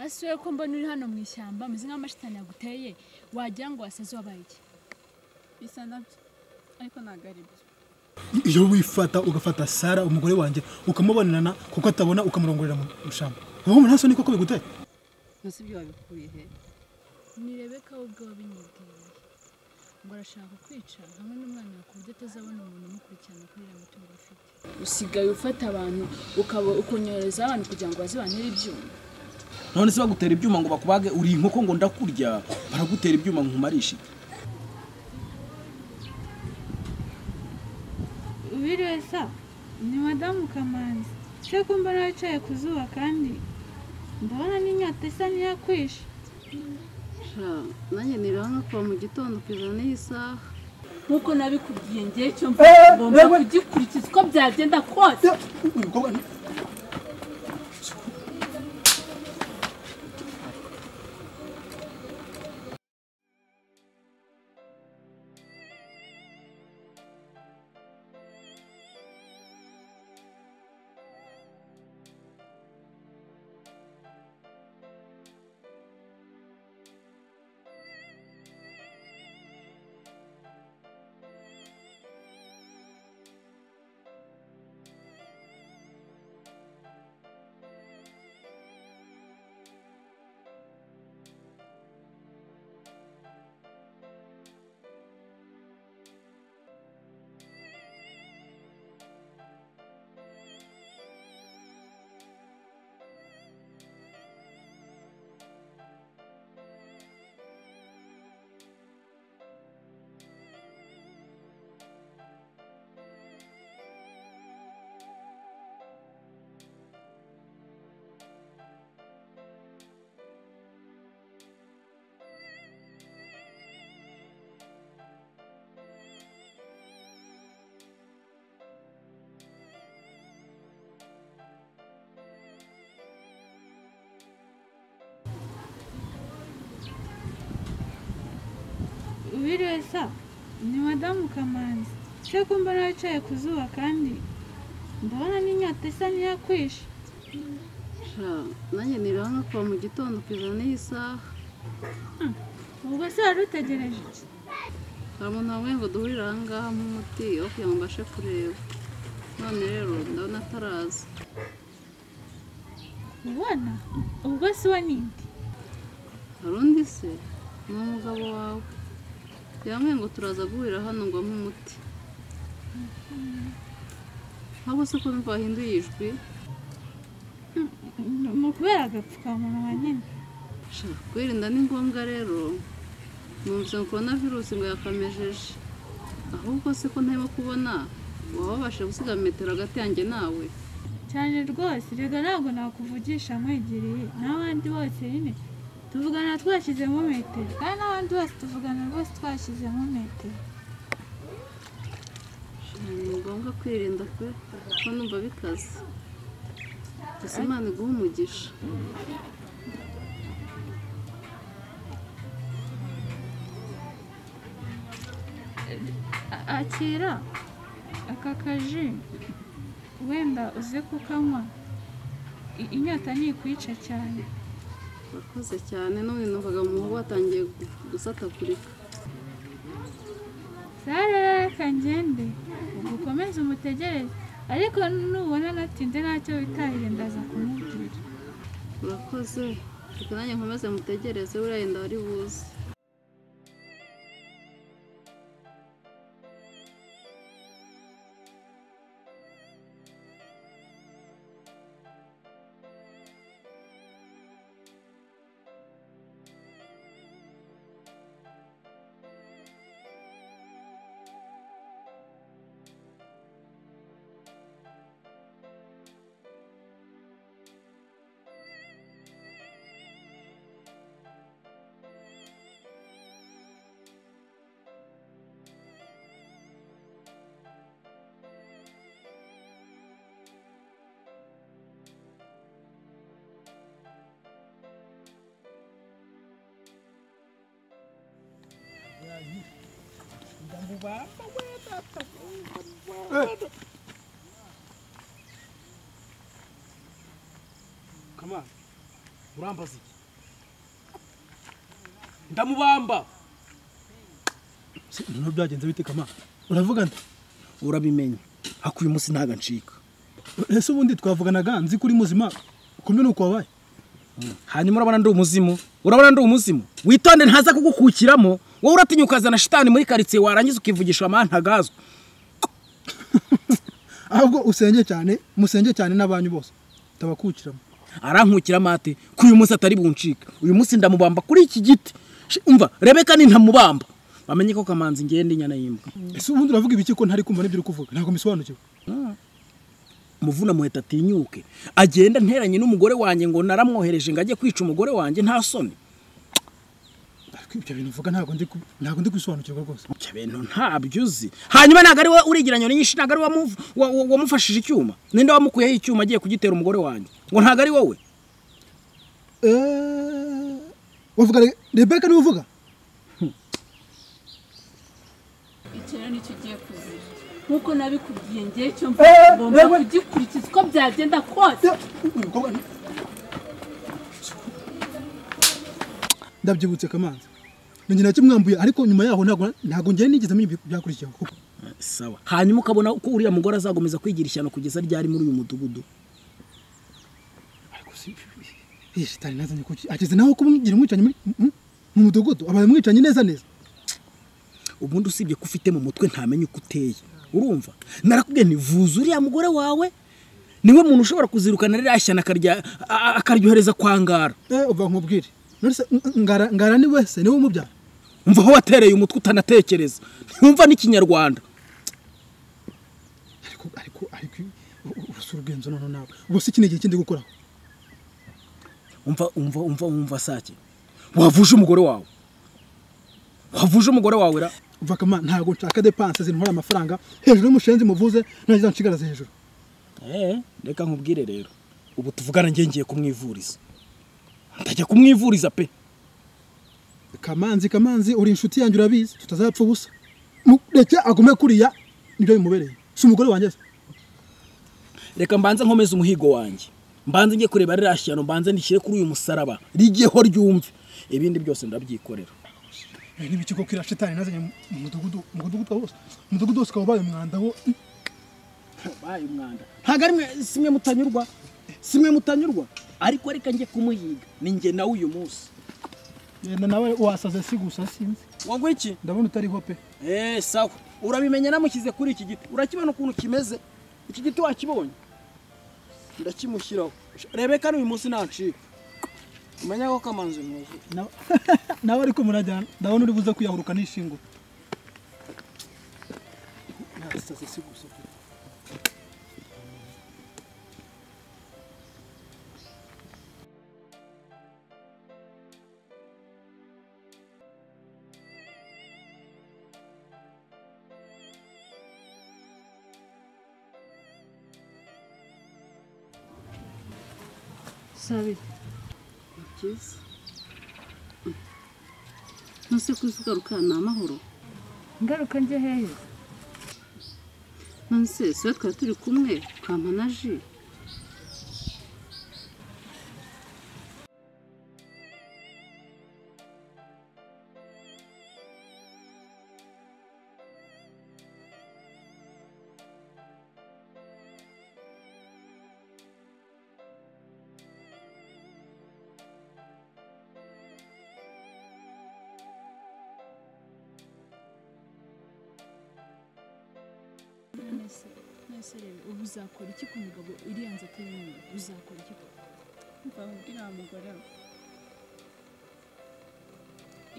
Asuye ko mbona uri hano mu ishyamba meze nk'amashitani yaguteye wagira ngo wasaze wabaye iki? Bisa nabyo ariko ntabwo ari byo. Iyo wifata ugafata Sara umugore wanjye ukamubonana kuko atabona ukamurongorera mu shamba. Wowe nta soni koko biguteye? Nasi ibyo wabikuye he? Ni Rebeka ubwo wabinyibwiye. Ngo arashaka kwica hamwe n'umwana wawe ku buryo atazabona umuntu umukurikirana kuri iriya mitungo afite. Usigaye ufata abantu ukaba ukonyohereza abantu kugira ngo baze bantere ibyuma. None se bagutera ibyuma ngo bakubage uri inkoko ngo ndakurya, baragutera ibyuma nkumarisha iki? Wiriwe sa, ni Madamu Kamanzi. Se ko mbona wicaye ku zuba kandi ndabona n'inyota isa n'iyakwishe. Nanjye niriwe hano kuva mu gitondo kugeza n'iyi saha. Nk'uko nabikubwiye ngewe icyo mvuga ngomba kugikurikiza uko byagenda kose. Wiriwe sa, ni Madamu Kamanzi. Se ko mbona wicaye ku zuba kandi ndabona n'inyota isa n'iyakwishe. Nanjye niriwe hano kuva mu gitondo kugeza n'iyi saha. Ubwo se wari utegereje iki? Hari umuntu wambwiye ngo duhurire aha ngaha nk'umuti wo kugira ngo mbashe kureba. None rero ndabona ataraza. Ubona? Ubwo se uwo ni nde? Hari undi se? Ni umugabo wawe. Yambwiye ngo turaza guhurira hano ngo ampe umuti. Ntabwo se ko numva wahinduye ijwi? Ni ukubera agapfukamunwa nyine. Kwirinda ni ngombwa rero. Numvise ngo korona virusi ngo yakamejeje. Ahubwo se ko ntarimo kubona waba wabasha gusiga metero hagati yanjye nawe? Cyane rwose, rega ntabwo nakuvugisha nkwegereye n'abandi bose nyine. Tuvugana twashyizemo metero kandi n'abandi bose tuvugana rwose twashyizemo metero. Ni ngombwa kwirinda pe kuko numva bikaze. Gusa Imana iguhe umugisha. Akira aka kaji wenda uze kukanywa, inyota ntikwica cyane. Urakoze cyane none numvaga mu muhogo watangiye gusatagurika. Sara reka ngende ukomeze umutegereze, ariko nubona natinde ntacyo witahire ndaza kumubwira. Urakoze, reka nanjye nkomeze mutegereze buriya yenda wari buze. Come on. Urambaza iki? Ndamubamba. Noneho byagenze bite Kama? Uravuga nte? Urabimenya. Hakuye uyu munsi ntaga ncika. Ese ubundi twavuganaga nzi kuri muzima kumwe nuko wabaye. Hanyuma urabona ndi umuzimu. Urabona ndi umuzimu. Witonde ntaza kugukukiramo. Wowe uratinyuka azana shitani muri quartier warangiza ukivugisha amantagazwa. Ahubwo usenge cyane, musenge cyane n'abanyu bose. Tabakukiramo. Arankukira mate ku uyu munsi atari buncika. Uyu munsi ndamubamba kuri iki giti. Umva Rebeka ni ntamubamba. Bamenye ko Kamanzi ngende inyana yimbwa. Ese ubundi uravuga ibiki ko ntari kumva n'ibyo uri kuvuga? Ntabwo misobanukiwe. Muvuna muheta atinyuke. Agenda nteranye n'umugore wanjye ngo naramwohereje ngo ajye kwica umugore wanjye nta soni. Ariko ibyo bintu uvuga ntabwo ndi kubisobanukirwa rwose. Ibyo bintu ntabyo uzi. Hanyuma ntabwo ari we urigira nyinshi, ntabwo ari wamufashije icyuma. Ninde wamukuyeho icyuma agiye kugitera umugore wanjye? Ngo ntabwo ari wowe. Wavuga Rebeka niwe uvuga? Icyo rero nicyo ugiye kuzira. Nkuko nabikubwiye ngiye cyo ngomba kugikurikiza uko byagenda kose. Ndabyibutse Kamanzi. Ninjye nakimwambuye ariko nyuma yaho ntago ngiye nigeze menya byakurikiyeho. Sawa. Hanyuma ukabona uko uriya mugore azagomeza kwigira ishyano kugeza ryari muri uyu mudugudu. Ariko si shitani nazanye kuki ageze naho kumugira umwicanyi muri mu mudugudu abaye umwicanyi neza neza. Ubundi usibye ko ufite mu mutwe ntamenye uko uteye. Urumva? Narakubwiye nti vuza uriya mugore wawe niwe muntu ushobora kuzirukana ririya shyano akaryohereza kwa Ngara. Uva nkubwire. None Ngara ni wese niwe umubyara. Umva aho watereye umutwe utanatekereza. Ntiwumva n'ikinyarwanda. Ariko urusura ubwenzo none nawe. Ubwo si iki gihe kindi gukora. Umva Sake. Wavuje umugore wawe. Wavuje umugore wawe ra. Umva Kama ntago nshaka dépense zintwara amafaranga hejuru y'umushenzi muvuze nagize nshigaraze hejuru. Reka nkubwire rero. Ubu tuvugana ngiye ngiye kumwivuriza. Ndajya kumwivuriza pe. Kamanzi uri inshuti yanjye urabizi tutazapfa ubusa. Mureke agume kuriya nibyo bimubereye. Si umugore wanjye se. Reka mbanze nkomeze umuhigo wanjye. Mbanze ngiye kureba ririya shyano mbanze nishyire kuri uyu musaraba. Rigiyeho ryumve. Ibindi byose ndabyikorera. N'ibiki ko kira shitani nazanye mu mudugudu wose. Umudugudu wose ubaye umwanda wo. Baye umwanda. Ntago ari mwe simwe mutanyurwa. Simwe mutanyurwa. Ariko reka ngiye kumuhiga. Ni nge nawe uyu munsi. Yenda nawe wasaze si gusa sinzi. Wangwe iki? Ndabona utariho pe. Sawa. Urabimenya namushyize kuri iki giti. Urakibona ukuntu kimeze? Iki giti wakibonye? Ndakimushyiraho. Rebeka n'uyu munsi nancika. Umenya ko Kamanzi muzi. Nawe ariko murajyana. Ndabona uri buze kuyahuruka n'ishingo. Nasaze si gusa. Sabi. Byiza. Nuse kuzugaruka ni amahoro. Ngaruka nje hehe? Nonse siwe twari turi kumwe ukampa na ji. Ubu uzakora iki ku mugabo iriya nzu atari uzakora iki? Mva nkubwire wa mugore we,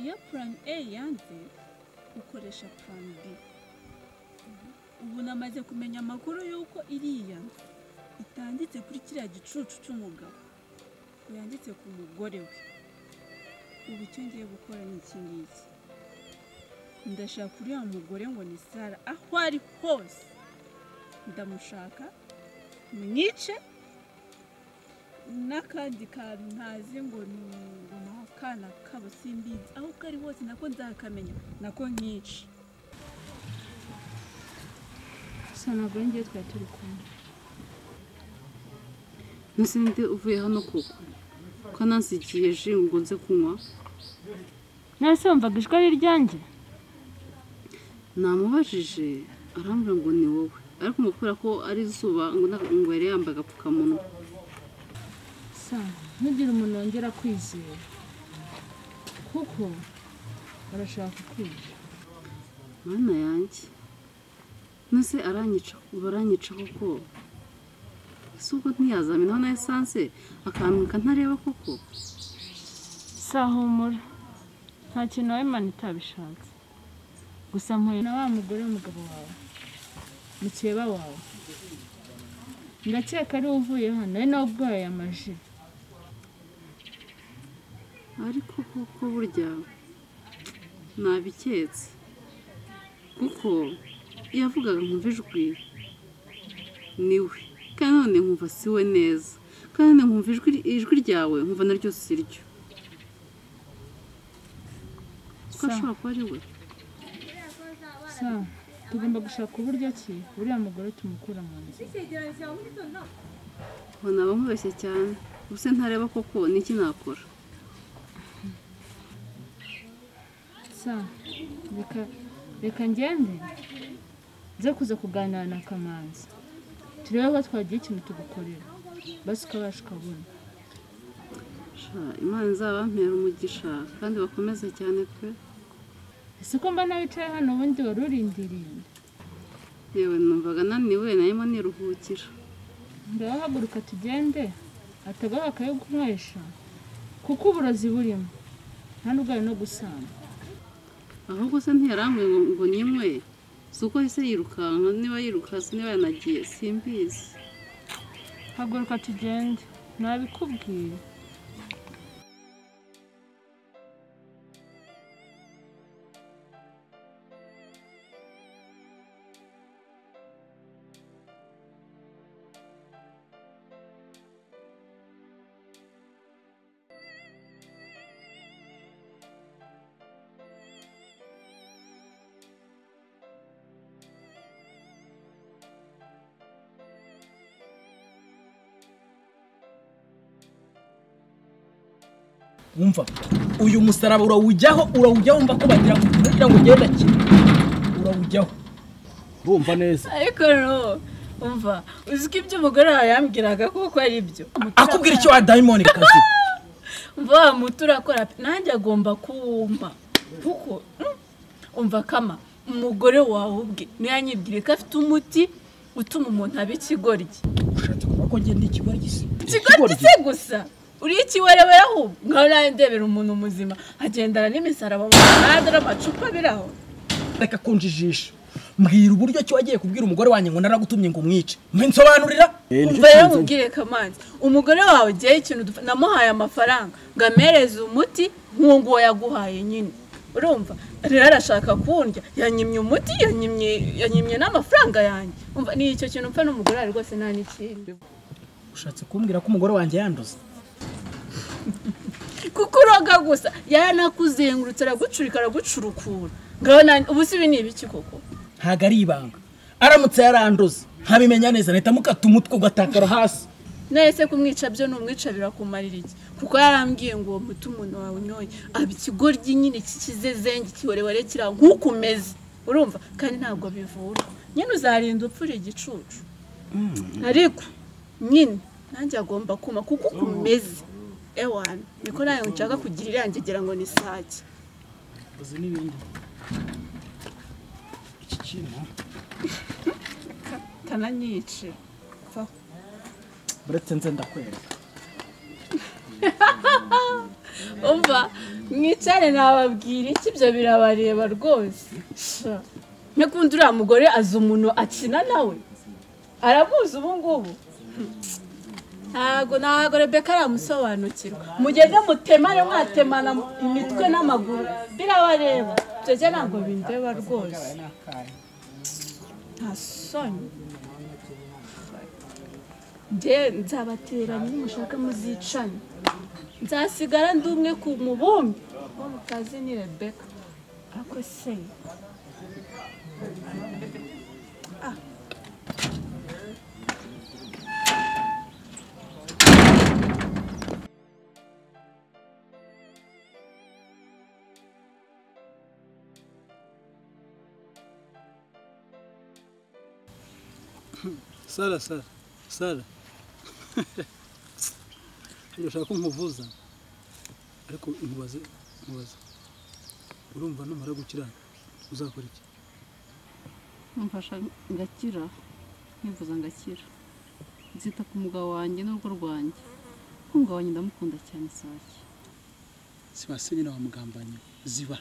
iyo plan A yanze ukoresha plan B. Ubu namaze kumenya amakuru y'uko iriya nzu itanditse kuri kiriya gicucu cy'umugabo, ngo yanditse ku mugore we. Ubu icyo ngiye gukora ni iki ngiki: ndashaka uriya mugore ngo ni Sara, aho ari hose ndamushaka mwice, n'akandi kantu ntazi ngo ni akana kabo simbizi, aho kari hose nako nzakamenya nako nkice. Gusa ntabwo ngiye twari turi kumwe. Nuse ninde uvuye hano koko? Ko nansigiye ji ngo nze kunywa? Nase wumvaga ijwi ari iryanjye? Namubajije arambwira ngo ni wowe, ariko ngo kubera ko ari izuba ngo yari yambaye agapfukamunwa. Sa, ntugire umuntu wongera kwizera kuko barashaka kwica. Mana yanjye, nose aranyica, baranyica koko. Ese ubwo ntiyazamenaho na esanse akantuka ntareba koko? Sa humura, nta kintu wawe Imana itabishatse. Gusa mpuye na wa mugore w'umugabo wawe, mukeba wawe. Ndakeka ari uvuye hano, ari nawe ubwaye amaji. Ariko koko burya nabiketse, kuko yavugaga nkumva ijwi niwe, kandi none nkumva si we neza, kandi none nkumva ijwi ryawe nkumva naryo si ryo. Ko ashobora kuba ari we. Sa, tugomba gushaka uburyo ki uriya mugore tumukura mu nzu. Ubona bamubeshye cyane, ubuse ntareba koko niki nakora? Sa, reka ngende nze kuza kuganira na Kamanzi, turebe ko twagira ikintu tugukorera, basi ukabasha ukabona. Imana izabampera umugisha kandi bakomeze cyane pe. Ese ko mbona wicaye hano ubundi wari urindiriye? Yewe numvaga naniwe, narimo niruhukira. Ndahaguruka tugende, atagaha akayo kunywesha kuko uburozi burimo nta n'ubwo ari no gusamba. Ahubwo se ntiyarambwiye ngo ninywe, si uko yahise yirukanka, niba yirukanse niba yanagiye simbizi. Haguruka tugende, nabikubwiye. Umva uyu musaraba urawujyaho, umva ko bagira kugira ngo ugende kimwe, urawujyaho urumva neza. Ariko no umva uzi ko ibyo umugore wawe yambwiraga kuko ari byo. Akubwira icyo wa diamond kazi. Umva muturakora nanjye agomba kumpa kuko umva kama umugore wawe ubwe niyo yanyibwira ko afite umuti utuma umuntu aba ikigoryi. Ushatse kuvuga ko ngende ikigoryi se? Ikigoryi se gusa uri ikiwerewere ahubwo nkaho nawe ndebera umuntu muzima agendana n'imisaraba mu muhanda n'amacupa biraho. Reka kunjijisha, mbwira uburyo ki wagiye kubwira umugore wanjye ngo naragutumye ngo umwice, nsobanurira. Umva rero mubwire Kamanzi, umugore wawe ugiye ikintu namuhaye amafaranga ngo amereze umuti nk'uwo nguwo yaguhaye nyine, urumva rero arashaka kundya, yanyimye umuti, yanyimye n'amafaranga yanjye. Umva ni icyo kintu mpfa n'umugore wawe rwose nta n'ikindi. Ushatse kumbwira ko umugore wanjye yanduze? Kuko uroga gusa yaranakuzengurutse aragucurika aragucurukura. Ngaho ubu si ibi ni ibiki koko? Ntabwo ari ibanga, aramutse yaranduze nkabimenya neza nahita mukata umutwe ugatakara hasi. Nahise kumwica byo numwica birakumarira iki? Kuko yarambwiye ngo uwo muti umuntu wawe unyoye aba ikigoryi nyine kikizezenge kiwerewere kira nk'uko umeze, urumva, kandi ntabwo bivura nyine, uzarinda upfura igicucu. Ariko nyine nanjye agomba kuma kuko ukumeze. Ewana niko nawe nshaka kugira irange ngira ngo ni sake. Uzi n'ibindi iki kintu tananyice buretse nze ndakwereka. Umva mwicare nababwira iki, ibyo birabareba rwose. Nekundi uriya mugore azi umuntu akina nawe, aramuzi ubu ngubu. Ntago Rebeka aramusobanukirwa. Mugende mutemane mwatemana imitwe n'amaguru birabareba. Ibyo ntabwo bindeba rwose. Nta soni. Njye nzabateranya nimushaka muzicane, nzasigara ndi umwe ku mubumbe uwo mutazi ni Rebeka. Ariko se Sara Sara Sara urashaka ko nkuvuza ariko nkubaze urumva numara gukira uzakora iki? Mfasha ngakira nkivuza ngakira nzita ku mugabo wanjye n'urugo rwanjye kuko umugabo wanjye ndamukunda cyane Sake. Siba se nyina wamugambanye ziba.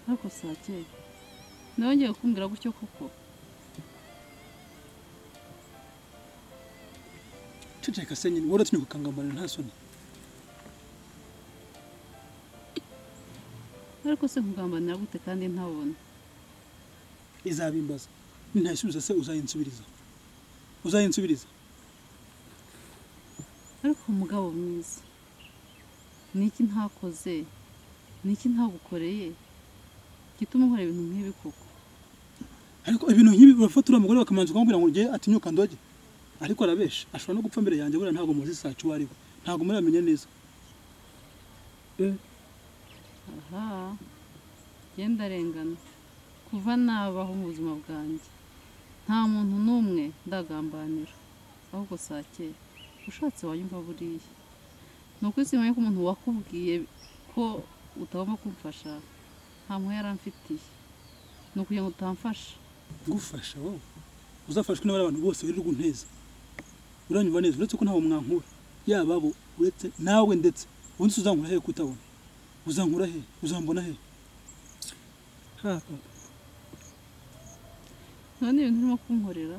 Ariko Sake nawe ngiye kumbwira gutyo koko. Ceceka se nyine wowe uratinye gukangambanira nta soni. Ariko se nkugambanira gute kandi ntabona? Izabimbaza ntayisubiza se uzayinsubiriza uzayinsubiriza. Ariko umugabo mwiza niki ntakoze niki ntagukoreye gituma nkora ibintu nk'ibi koko? Ariko ibintu nk'ibi urafata uriya mugore bakamanza ukamubwira ngo ugiye atinyuka ndoge ariko arabesha ashobora no gupfa mbere yanjye buriya ntabwo muzi Sacu uwo ari we ntabwo muramenya neza. Aha genda arengana kuva nabaho mu buzima bwanjye nta muntu n'umwe ndagambanira ahubwo Sake ushatse wayumva buriya ni ukuri ko umuntu wakubwiye ko utagomba kumfasha nta mpuhwe yaramfitiye ni ukugira ngo utamfasha. Ngufasha wowe uzafashwe n'abari abantu bose wirirwa unteza uranyumva neza uretse ko ntawe mwankura yaba abo uretse nawe ndetse ubundi uzankura he kutabona uzankura he uzambona he? None ibintu urimo kunkorera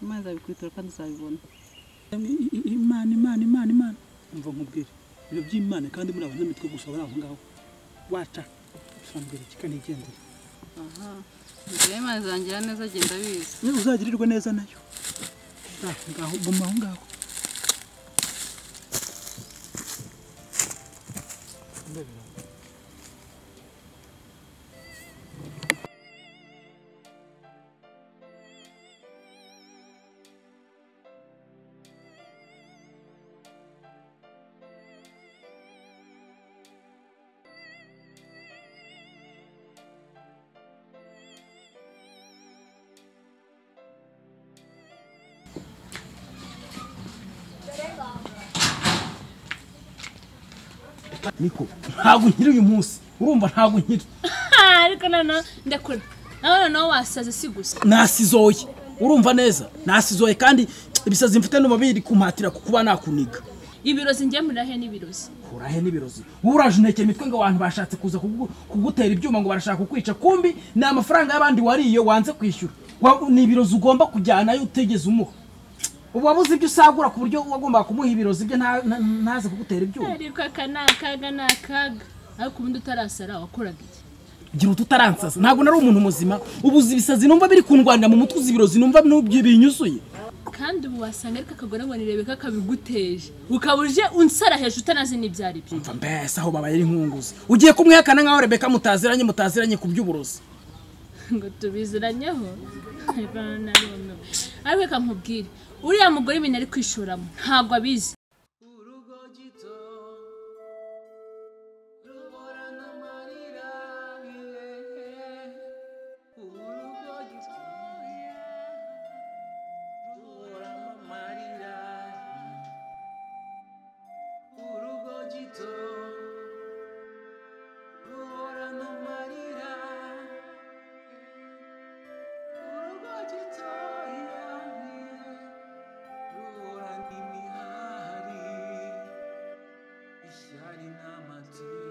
Imana izabikwitura kandi uzabibona. Imana Imana Imana Imana umva nkubwire ibyo by'Imana kandi muri abanyamitwe gusa bari aho ngaho waca usambwira iki kandi igendere. Aha inzira y'Imana izangira neza genda bizi uzagirirwe neza nayo ngaho guma aho ngaho. Niko ntabwo nkiri uyu munsi urumva ntabwo nkiri ariko nana ndakora nawe nawe wasaze si gusa nasizoye urumva neza nasizoye kandi ibisazi mfite no biri kumpatira kuba nakuniga. Ibirozi ngiye murahe n'ibirozi kurahe n'ibirozi uraje untekera imitwe ngo abantu bashatse kuza kugutera ibyuma ngo barashaka kukwica kumbi ni amafaranga y'abandi wariye wanze kwishyura ni ibirozi ugomba kujyanayo utegeze umuha ubu wabuze ibyo usagura ku buryo wagombaga kumuha ibirozi bye ntaze kugutera ibyuma. Ariko aka ni akaga ni akaga ariko ubundi utarasara wakoraga iki? Gira ututaransaza ntabwo nari umuntu muzima ubuze ibisazi numva biri kundwanira mu mutwe uzi ibirozi numva binyuzuye kandi ubu wasanga ariko akagore ngo nirebeka kabiguteje ukaba uje unsara hejuru utanazi n'ibyo ari byo. Umva mbese aho babaye ari inkunguzi ugiye kumwihakana nkaho Rebeka mutaziranye ku by'uburozi ngo tubiziranyeho. Ariko reka nkubwire uriya mugore ibintu ari kwishoramo ntabwo abizi. Ishyari n'amatiku.